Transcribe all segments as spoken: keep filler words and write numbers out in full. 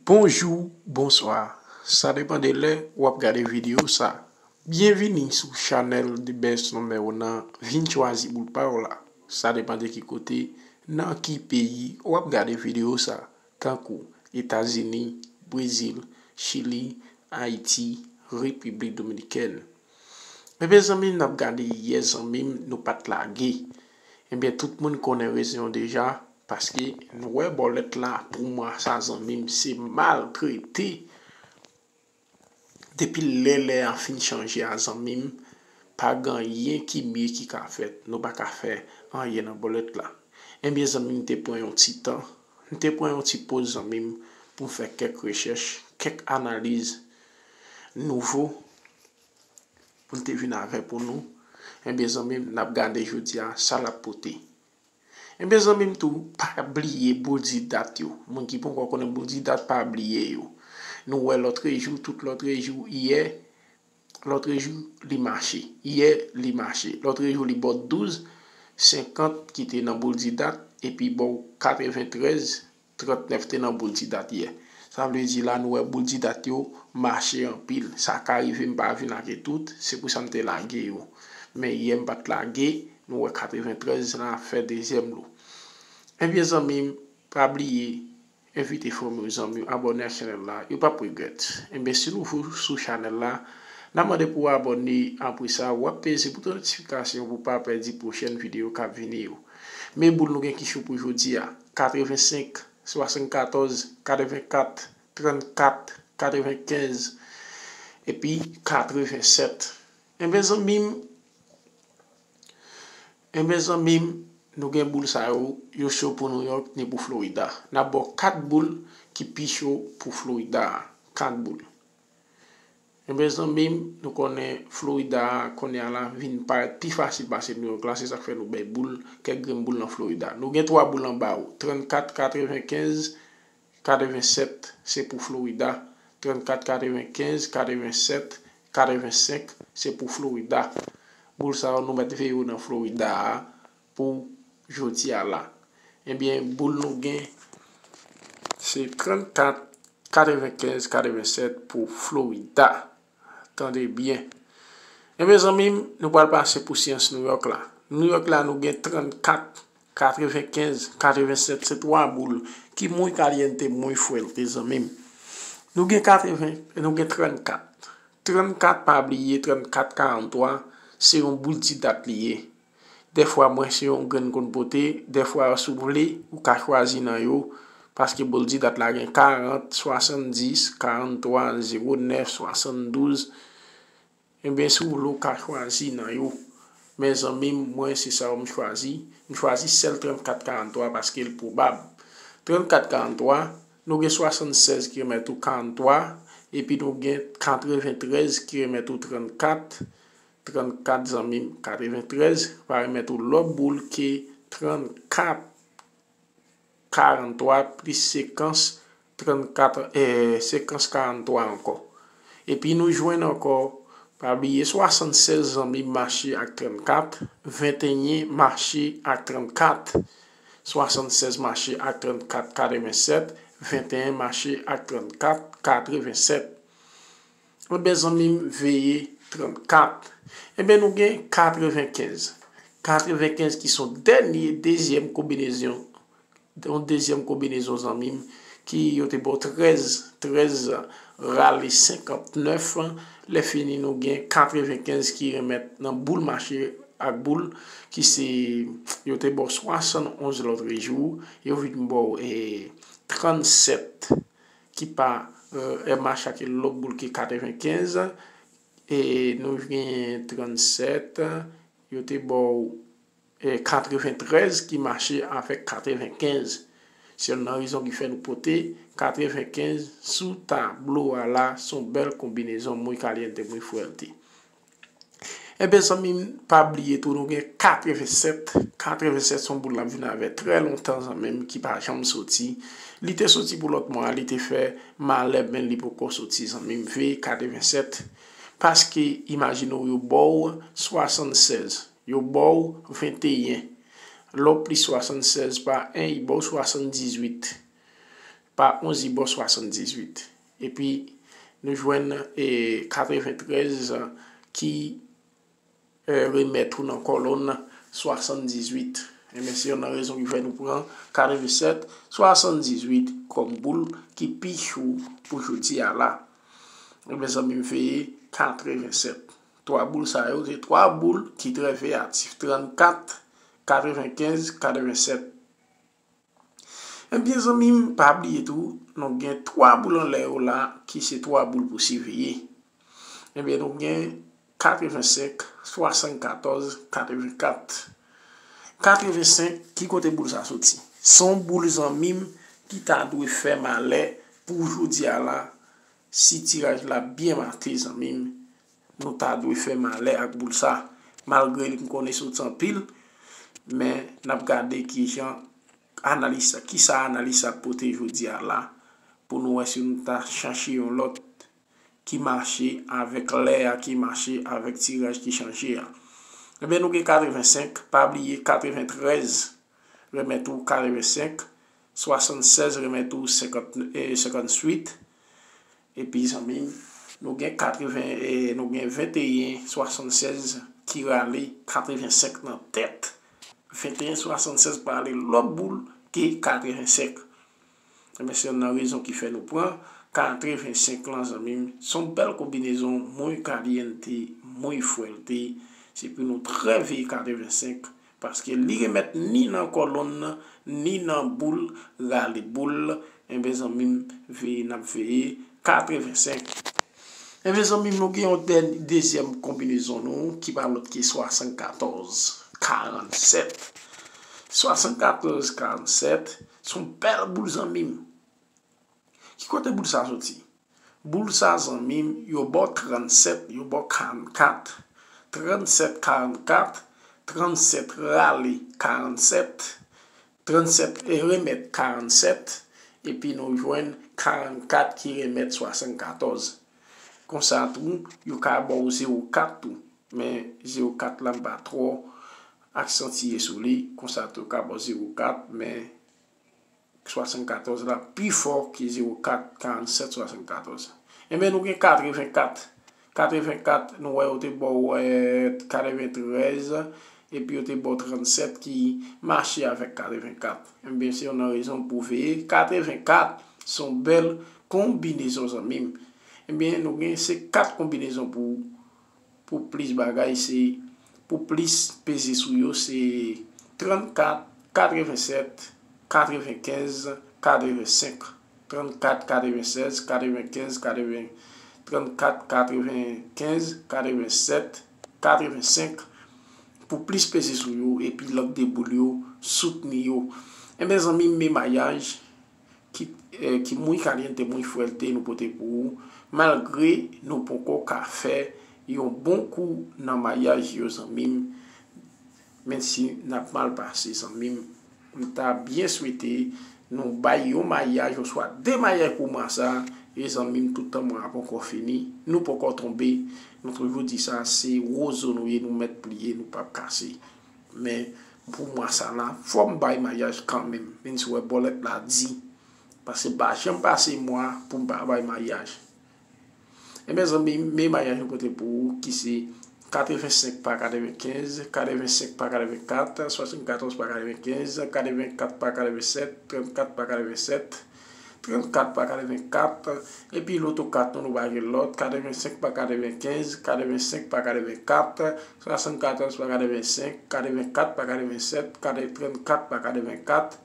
Bonjou, bonswa. Sa depann de lè w ap gade videyo sa. Byenvini sou chanèl The Best Number One nan. Vin chwazi boul pa w la. Sa depann de ki kote, nan ki peyi w ap gade videyo sa, tankou Etazini, Brezil, Chili, Ayiti, Repiblik Dominikèn. Ebyen, zanmi m, n ap gade yè, zanmi m, nou pa t lage. Ebyen, tout moun konnen rezon an deja, paske nou wè bòlèt la pou mwa sa, zanmi m, se maltrete. Depi lè lè a fin chanje a, zanmi m, pa gen anyen ki mye ki ka fèt. Nou pa ka fè anyen nan bòlèt la. Ebyen, zanmi m, te pran yon ti tan. M te pran yon ti poz, zanmi m, pou m fè kèk rechèch, kèk analiz nouvo pou l te vin avè pou nou. Ebyen, zanmi m, n ap gade jodi a sa l ap pote. Ebyen, zanmi m, tou, pa bliye boul di dat yo. Moun ki poko konnen boul di dat, pa bliye yo. Nou wè lòtrejou, tout lòtrejou, yè, lòtrejou, li mache. Yè, li mache. Lòtrejou, li bòt douz, senkant ki te nan boul di dat, epi bò katreventrèz, trannèf te nan boul di dat yè. Sa vle di la, nou wè boul di dat yo mache anpil. Sa ka rive m pa vin ak tout, se pou sa m te lage yo. Men yè m pa t lage, nou wè katreventrèz la fè dezyèm lo. Ebyen, zanmi m, pa bliye, envite fanmi w, zanmi w, abòne ak chanèl la, yo p ap regrèt. Ebyen, si w nouvo sou chanèl la, n ap mande pou w abòne, apre sa, w ap peze bouton notifikasyon pou w pa pèdi pwochèn videyo k ap vini yo. Men boul nou gen ki cho pou jodi a, katrevensenk, swasannkatòz, katrevenkat, trannkat, katrevenkenz, epi katrevensèt. Ebyen, zanmi m, ebyen, zanmi m, nou gen boul sa yo, yo cho pou Nouyòk ni pou Florida. N ap ba w kat boul ki pi cho pou Florida a. Kat boul. Ebyen, zanmi m, nou konnen Florida a, kounye a la, vin parèt pi fasil pase Nouyòk la, se sa k fè nou bay boul, kèk grenn boul nan Florida. Nou gen twa boul anba yo, trannkat, katrevenkenz, katrevensèt, se pou Florida, trannkat, katrevenkenz, katrevensèt, katrevensenk, se pou Florida. Boul sa yo, nou mèt veye yo nan Florida a pou jodi a la. Ebyen, boul nou gen, se trannkat, katrevenkenz, katrevensèt pou Florida. Tande byen. Ebyen, zanmi m, nou pral pase pou syans Nouyòk la. Nouyòk la, nou gen trannkat, katrevenkenz, katrevensèt, se twa boul ki muy caliente, muy fuerte, zanmi m. Nou gen katreven, nou gen trannkat. Trannkat, pa bliye, trannkat karantwa, se yon boul di dat li ye. Dèfwa mwen se yon grenn konn pote, dèfwa si w vle, ou ka chwazi nan yo, paske boul di dat la gen karant, swasanndis, karantwa, zewo nèf, swasanndouz. Ebyen, si w vle, ou ka chwazi nan yo. Men zanmi m, mwen se sa yo m chwazi. M chwazi sèl trannkat karantwa paske l pwobab. Trannkat karantwa, nou gen swasannsèz ki remèt ou karantwa, epi nou gen katreventrèz ki remèt ou trannkat. Trannkat, zanmi m, katreventrèz va remèt ou lòt boul ke trannkat, karantwa plis sekans, trannkat, eh, sekans karantwa ankò. Epi nou jwenn ankò, pa bliye, swasannsèz, zanmi m, mache ak trannkat, venteyen mache ak trannkat, swasannsèz mache ak trannkat, katrevensèt, venteyen mache ak trannkat, katrevensèt. Ebyen, zanmi m, veye trannkat. Ebyen, nou gen katrevenkenz. Katrevenkenz ki se yon dènye, dezyèm konbinezon, yon dezyèm konbinezon, zanmi m, ki yo te ba w trèz, trèz rale senkantnèf. Lè fini, nou gen katrevenkenz ki remèt nan boul mache ak boul, ki se, yo te ba w swasannonz lòt jou, yo vin ba w, eh, trannsèt ki pa, eh, M H ak lòt boul ki katrevenkenz, e nou gen trannsèt, yo te ba w, eh, katreventrèz ki mache avèk katrevenkenz. Se youn nan rezon ki fè nou pote katrevenkenz sou tablo a la, se yon bèl konbinezon, muy caliente, muy fuerte. Ebyen, zanmi m, pa bliye tou, nou gen katrevensèt. Katrevensèt se yon boul l ap vin avè trè lontan, zanmi m, ki pa janm soti. Li te soti pou lòt mwa, li te fè malè, men li poko soti, zanmi m. Veye katrevensèt. Paske, imajine w, yo ba w swasannsèz, yo ba w venteyen. Lè w plis swasannsèz pa en, li ba w swasanndizuit. pa yon zibò swasanndizuit. Epi, nou jwenn, e, katreventrèz ki, e, remèt ou nan kòlòn swasanndizuit. Ebyen, se youn nan rezon ki fè nou pran katrevensèt, swasanndizuit kòm boul ki pi cho pou jodi a la. Ebyen, zanmi m, veye katrevensèt. Twa boul sa yo, se twa boul ki trè veyatif, trannkat, katrevenkenz, katrevensèt. Ebyen, zanmi m, pa bliye tou, nou gen twa boul anlè yo la, ki se twa boul pou siveye. Ebyen, nou gen katrevensenk, swasannkatòz, katrevenkat. Katrevensenk, ki kote boul sa soti? Se yon boul, zanmi m, ki ta dwe fè malè pou jodi a la, si tiraj la byen mate, zanmi m, nou ta dwe fè malè ak boul sa. Malgre m konnen soti anpil, men n ap gade kijan analiz sa, kisa analiz sa ap pote jodi a la, pou nou wè si nou ta chache yon lòt ki mache avèk lè a, ki mache avèk tiraj ki chanje a. Ebyen, nou gen katrevensenk, pa bliye katreventrèz remèt ou katrevensenk, swasannsèz remèt ou senkant, e, senkannwit. Epi, zanmi m, nou gen katreven, e, nou gen venteyen swasannsèz ki rale katrevensenk nan tèt. Venteyen swasannsèz pa rale lòt boul ke katrevensenk. Ebyen, se youn nan rezon ki fè nou pran katrevensenk lan, zanmi m. Se yon bèl konbinezon, muy caliente, muy fuerte. Se pou nou trè veye katrevensenk, paske li remèt ni nan kòlòn nan, ni nan boul, rale boul. Ebyen, zanmi m, veye, n ap veye katrevensenk. Ebyen, zanmi m, nou gen yon dèny-, dezyèm konbinezon nou, ki pa lòt ke swasannkatòz karannsèt. Swasannkatòz karannsèt, se yon bèl boul, zanmi m. Ki kote boul sa soti? Boul sa, zanmi m, yo ba w trannsèt, yo ba w karannkat. Trannsèt karannkat, trannsèt rale karannsèt, trannsèt e remèt karannsèt, epi nou jwenn karannkat ki remèt swasannkatòz. Konsa tou, yo ka ba w zewo kat tou. Men zewo kat la, m pa twò aksantye sou li. Konsa tou, yo ka ba w zewo kat, men swasannkatòz la pi fò ke zewo kat, karannsèt, swasannkatòz. Ebyen, nou gen katrevenkat. Katrevenkat, nou wè yo te ba w, e, katreventrèz, epi yo te ba w trannsèt ki mache avèk katrevenkat. Ebyen, se youn nan rezon pou veye katrevenkat, se yon bèl konbinezon, zanmi m. Ebyen, nou gen se kat konbinezon pou, pou plis bagay, se pou plis peze sou yo, se trannkat, katrevensèt, katrevenkenz, katrevensenk. Trannkat, katrevensèz, katrevenkenz, katreven, trannkat, katrevenkenz, katrevensèt, katrevensenk. Pou plis peze sou yo, epi lòt de boul yo, soutni yo. Ebyen, zanmi m, me mayaj ki, e, ki muy caliente, muy fuerte nou pote pou ou, malgre nou poko ka fè yon bon kou nan mayaj yo, zanmi m, men si n ap mal pase, zanmi m, m ta byen swete nou bay yon mayaj oswa de mayaj pou mwa sa, e zanmi m, toutan mwa a poko fini, nou poko tonbe, nou toujou di sa, se wozo nou ye, nou mèt pliye, nou p ap kase. Men pou mwa sa la, fò m bay mayaj kanmenm, menm si w wè bòlèt la di, paske pa janm pase mwa pou m pa bay mayaj. Ebyen, zanmi m, men mayaj nou pote pou ou, ki se katrevensenk pa katrevenkenz, katrevensenk pa katrevenkat, swasannkatòz pa katrevenkenz, katrevenkat pa katrevensèt, trannkat pa katrevensèt, trannkat pa katrevenkat, epi loto kat nou, nou pa gen lòt, katrevensenk pa katrevenkenz, katrevensenk pa katrevenkat, swasannkatòz pa katrevensenk, katrevenkat pa katrevensèt, katre-, trannkat pa katrevenkat,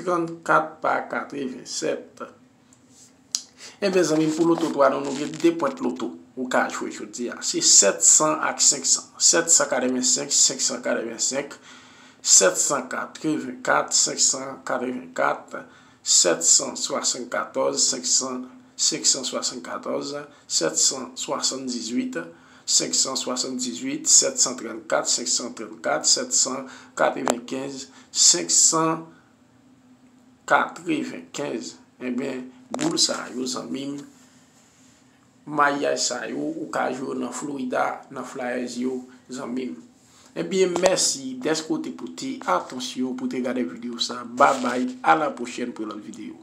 trannkat pa katrevensèt. Ebyen, zanmi m, pou loto twa nou, nou gen de pwent loto ou ka jwe jodi a. Se sèt san ak senk san. Sèt san katrevensenk, senk san katrevensenk, sèt san katrevenkat, senk san katrevenkat, sèt san swasannkatòz, senk san, senk san swasannkatòz, sèt san swasanndizuit, senk san swasanndizuit, sèt san trannkat, senk san trannkat, sèt san katrevenkenz, senk san katrevenkenz. Ebyen, boul sa yo, zanmi m, mayaj sa yo, ou ka jwe yo nan Florida, nan Flyers yo, zanmi m. Ebyen, mèsi dèske w te pote atansyon pou te gade videyo sa. Babay, a la pwochèn pou lòt videyo.